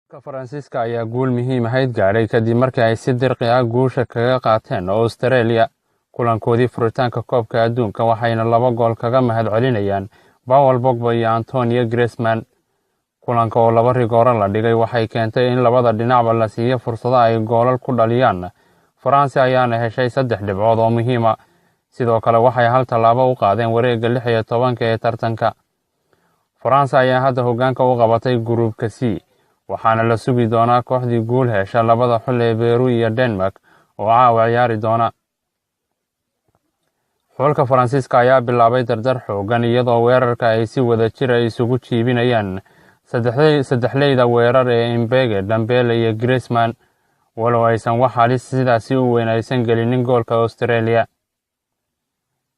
Xulka Faransiiska ayaa guul muhiim ahayd gaadhay kadib markii ay si dirqi ah guusha kaga qaateen Australia kulankoodii furitaanka Koobka Adduunka, waxayna laba gool kaga mahadcelinayaan Paul Pogba iyo Antoine Griezmann. Kulanka oo laba rigoore la dhigay waxay keentay in labada dhinacba la siiyo fursado ay goolal ku dhaliyaan. Faransi ayaana heshay saddex dhibcood oo muhiim ah. Sidoo kale waxay hal tallaabo u qaadeen wareegga 16-ka ee tartanka. Faransa ayaa hadda hoggaanka u qabatay Gruubka C, waxaana la sugi doonaa kooxdii guul hesha labada xul ee Peru iyo Denmark oo caawa ciyaari doona. Xulka Faransiiska ayaa bilaabay dardar xoogan, iyadoo weerarka ay si wada jir ah isugu jiibinayaan saddexleyda weerar ee Mbappe, Dembele iyo Griezmann, walow aysan wax halis sidaasi u weyn aysan gelinin goolka Australia.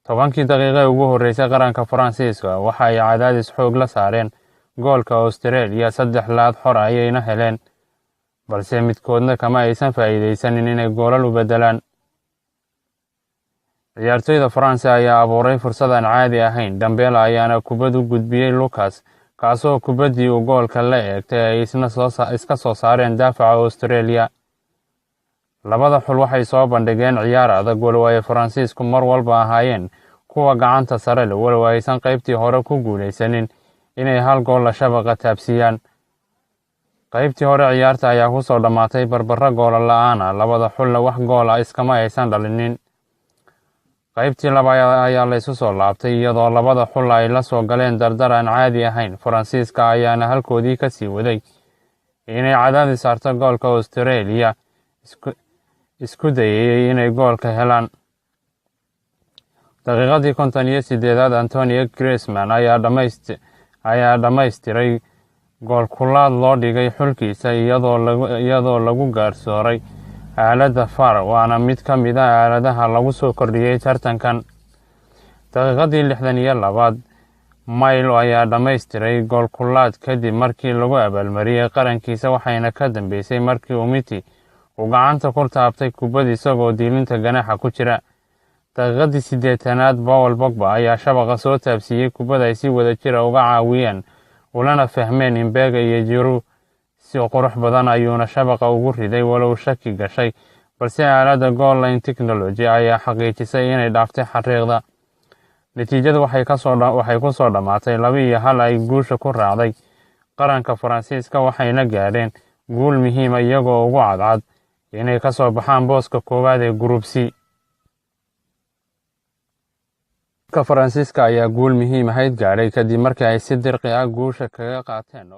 10-kii daqiiqo ugu horreysay, qaranka Faransiiska waxa ay cadaadis xoog la saareen goolka Australia, saddex laad xor ayayna heleen, balse midkoodna kama aysan faa'iidaysanin inay goolal u beddelaan. Ciyaartoyda Faransa ayaa abuuray fursad aan caadi ahayn. Dembele ayaana kubad u gudbiyey Lucas, kaasoo kubaddii uu goolka la eegtay ay isna iska soo saareen daafaca Australia. Labada xul waxay soo bandhigeen ciyaar adag, walow ay Faransiisku mar walba ahaayeen kuwa gacanta sare leh, walow aysan qaybtii hore ku guuleysanin inay hal gool la shabaqa taabsiiyaan. Qaybtii hore ciyaarta ayaa kusoo dhammaatay barbaro goola la'aan ah, labada xulna wax goola iskama aysan dhalinin. Qaybtii labaad ayaa la isu soo laabtay, iyadoo labada xul ay la soo galeen dardar aan caadi ahayn. Faransiiska ayaana halkoodii ka sii waday inay cadaadis saarto goolka Australia, isku dayayay inay goolka helaan. Daqiiqadii 58aad, Antoine Griezmann ayaa dhammaystiray goolkulaad loo dhigay xulkiisa, iyadoo lagu gaarsooray aaladda VAR, waana mid ka mid ah aaladaha lagu soo kordhiyey tartankan. Daqiiqadii 62aad, Milo ayaa dhammaystiray goolkulaad kadib markii lagu abaalmariyey qarankiisa, waxayna ka dambeysay markii Umtiti uu gacanta ku taabtay kubad isagoo diilinta ganaaxa ku jira. Daqiiqadii 80aad, Paul Pogba ayaa shabaqa soo taabsiiyey kubad ay si wadajir ah uga caawiyeen ulana fahmeen Mbappe iyo Giroud. Si qurux badan ayuuna shabaqa ugu riday, walow shaki gashay, balse aaladda goal line technology ayaa xaqiijisay inay dhaaftay xariiqda. Natiijadu waxay ku soo dhammaatay 2-1 ay guusha ku raacday qaranka Faransiiska, waxayna gaadheen guul muhiima iyagoo ugu cadcad inay ka soo baxaan booska koowaad ee Group C. Xulka Faransiiska ayaa guul muhiim ahayd gaadhay kadib markii ay si dirqi ah guusha kaga qaateen.